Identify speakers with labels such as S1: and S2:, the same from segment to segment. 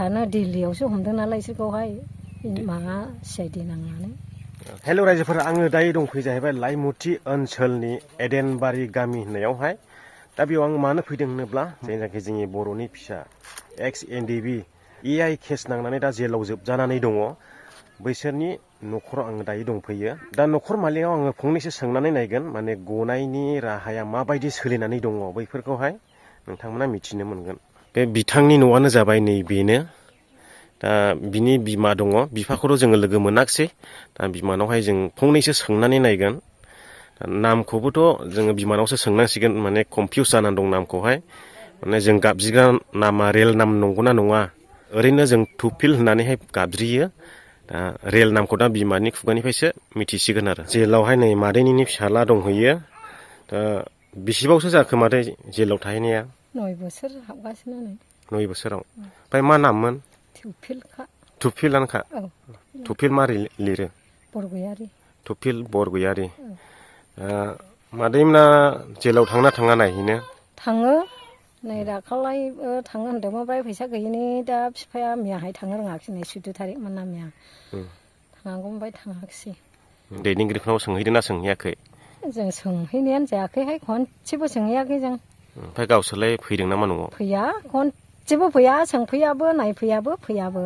S1: थानो दिल्लीयावसो हमदों नालाय इसोरखौहाय माबा CID नांनानै।
S2: हेल' रायजोफोर, आङो दायो दंफैयो जाहैबाय लाइमुथि ओनसोलनि एडेनबारि गामि होननायावहाय। दा बेयाव आं मानो फैदों होनोब्ला जायनाखि जोंनि बर'नि फिसा एक्स NDB AI केस नांनानै दा जेलाव जोबजानानै दङ, बैसोरनि न'खराव आङो दायो दंफैयो। दा न'खर मालिकआव आङो फंनैसो सोंनानै नायगोन, माने गनायनि राहाया माबायदि सोलिनानै दङ बैफोरखौहाय नोंथांमोना मिथिनो मोनगोन। बे बिथांनि न'आनो जाबाय नैबेनो। दा बिनि बिमा दङ, बिफाखौथ' जोङो लोगो मोनाखिसै। दा बिमानावहाय जों फंनैसो सोंनानै नायगोन। नामखौबोथ' जोङो बिमानावसो सोंनांसिगोन, माने कनफिउस जानानै दं नामखौहाय। माने जों गाबज्रिग्रा नामा रेल नाम नंगौना नङा, ओरैनो जों थुफिल होननानैहाय गाबज्रियो। दा रेल नामखौ दा बिमानि खुगानिफ्रायसो मिथिसिगोन आरो। जेलावहाय नै मादैनिनि फिसाला दंहैयो। दा बेसेबावसो जाखो मादै जेलाव थाहैनाया?
S1: 9 बोसोर हाबगासिनो नै।
S2: 9 बोसोराव। ओमफ्राय मा नाममोन?
S1: थुफिलखा।
S2: थुफिलानोखा?
S1: औ।
S2: थुफिल मारै लिरो?
S1: बरगयारी।
S2: थुफिल बरगयारी। मादैमोना जेलाव थांना थाङा नायहैनो?
S1: थाङो। नै दाखालै थाङो होनदोंमोन, ओमफ्राय फैसा गैयिनि दा बिफाया मैयाहाय थांनो रोङाखिसै, नै 14 थारिखमोन ना मैया। थांनांगौ ओमफ्राय थाङाखिसै।
S2: दैदेनगिरिफोरनाव सोंहैदोंना सोंहैयाखै?
S1: जों सोंहैनायानो जायाखैहाय, खनसेबो सोंहैयाखै जों।
S2: ओमफ्राय गावसोरलाय फैदों नामा न'आव?
S1: फैया, खनसेबो फैया, सोंफैयाबो, नायफैयाबो, फैयाबो।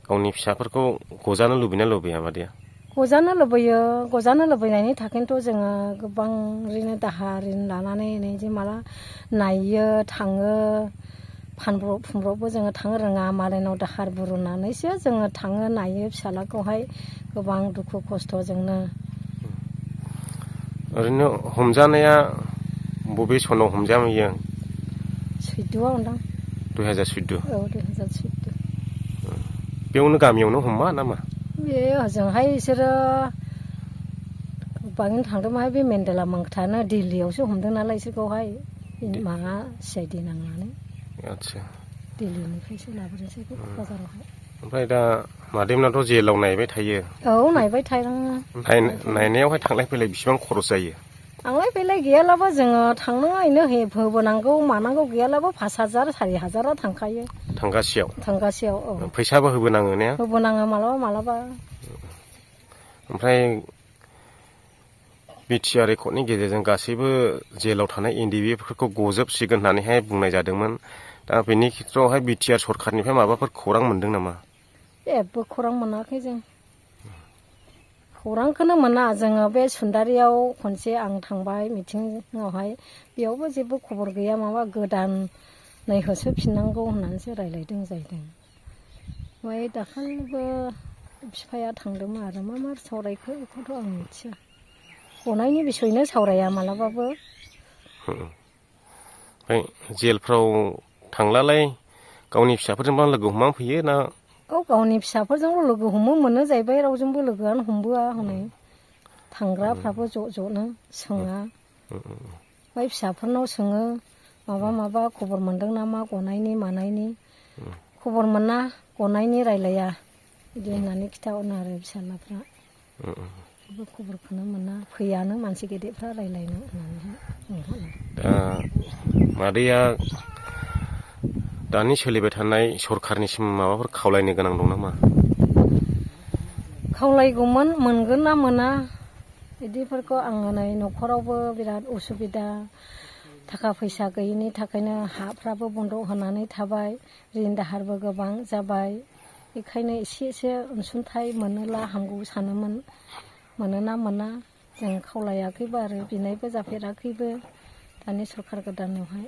S2: गावनि फिसाफोरखौ गजानो लुबैना लुबैया मादैया?
S1: गजानो लुबैयो। गजानो लुबैनायनि थाखायनोथ' जोङो गोबां ओरैनो दाहार लानानै नै माला नायो, थाङो, फानब्रब फुंब्रबबो जोङो थांनो रोङा, मालायनाव दाहार बुरुनानैसो जोङो थाङो नायो फिसालाखौहाय। गोबां दुखु खस्थ'जोंनो।
S2: ओरैनो हमजानाया बबे सनाव हमजाहैयो?
S1: 14आव मोनदां।
S2: 2014?
S1: औ, 2014।
S2: बेयावनो गामियावनो हमा नामा?
S1: बे ओजोंहाय बिसोरो गोबाङैनो थांदोंमोनहाय, बे मेन्देला मोनथानो दिल्लीयावसो हमदों नालाय इसोरखौहाय माबा CID नांनानै।
S2: आदसा।
S1: दिल्लीनिफ्रायसो लाबोदोंसै क'क्राझारावहाय।
S2: ओमफ्राय दा मादैमोनाथ' जेलाव नायबाय थायो?
S1: औ, नायबाय थादों।
S2: नायनायावहाय थांलाय फैलाय बेसेबां खरस जायो?
S1: थांलाय फैलाय गैयालाबो जोङो थांनो ओरैनो होबोनांगौ मानांगौ गैयालाबो 5,000 4,000 थांखायो।
S2: थांगासेयाव?
S1: थांगासेयाव, औ।
S2: फैसाबो होबोनाङो ने?
S1: होबोनाङो मालाबा मालाबा।
S2: ओमफ्राय BTR रेकर्डनि गेजेरजों गासैबो जेलाव थानाय NDBफोरखौ गजोबसिगोन होननानैहाय बुंनाय जादोंमोन। दा बेनि खेथ्रआवहाय BTR सरखारनिफ्राय माबाफोर खौरां मोनदों नामा?
S1: जेबो खौरां मोनाखै जों। खौरांखौनो मोना। जोङो बे सुन्दारियाव खनसे आं थांबाय मिटिङावहाय, बेयावबो जेबो खबर गैया, माबा गोदानै होसोफिननांगौ होननानैसो रायज्लायदों जाहैदों। ओमफ्राय दाखालिबो बिफाया थांदोंमोन आरो मा सावरायखो बेखौथ' आं मिथिया। गनायनि बिसयनो सावराया मालाबाबो।
S2: ओमफ्राय जेलफ्राव थांलालाय गावनि फिसाफोरजोंबा लोगो हमना फैयो ना?
S1: औ, गावनि फिसाफोरजोंल' लोगो हमो मोनो जाहैबाय, रावजोंबो लोगोआनो हमबोआ हनै। थांग्राफ्राबो ज'-ज'नो सोङा। ओमफ्राय फिसाफोरनाव सोङो, माबा खबर मोनदों नामा गनायनि मानायनि? खबर मोना, गनायनि रायलाया, बिदि होननानै खिन्थाहरो आरो फिसालाफ्रा। जेबो खबरखौनो मोना, फैयानो मानसि गेदेरफ्रा रायलायनो होननानैहाय बुंहरो।
S2: दा मादैया दानि सोलिबाय थानाय सरखारनिसिम माबाफोर खावलायनो गोनां दं नामा?
S1: खावलायगौमोन, मोनगोन ना मोना बिदिफोरखौ। आङो नै न'खरावबो बिराद उसुबिदा, थाखा फैसा गैयिनि थाखायनो हाफ्राबो बन्द' होनानै थाबाय, रिन दाहारबो गोबां जाबाय। बेखायनो एसे अनसुंथाइ मोनोला हामगौ सानोमोन। मोनोना मोना जों खावलायाखैबो आरो बिनायबो जाफेराखैबो दानि सरखार गोदानावहाय।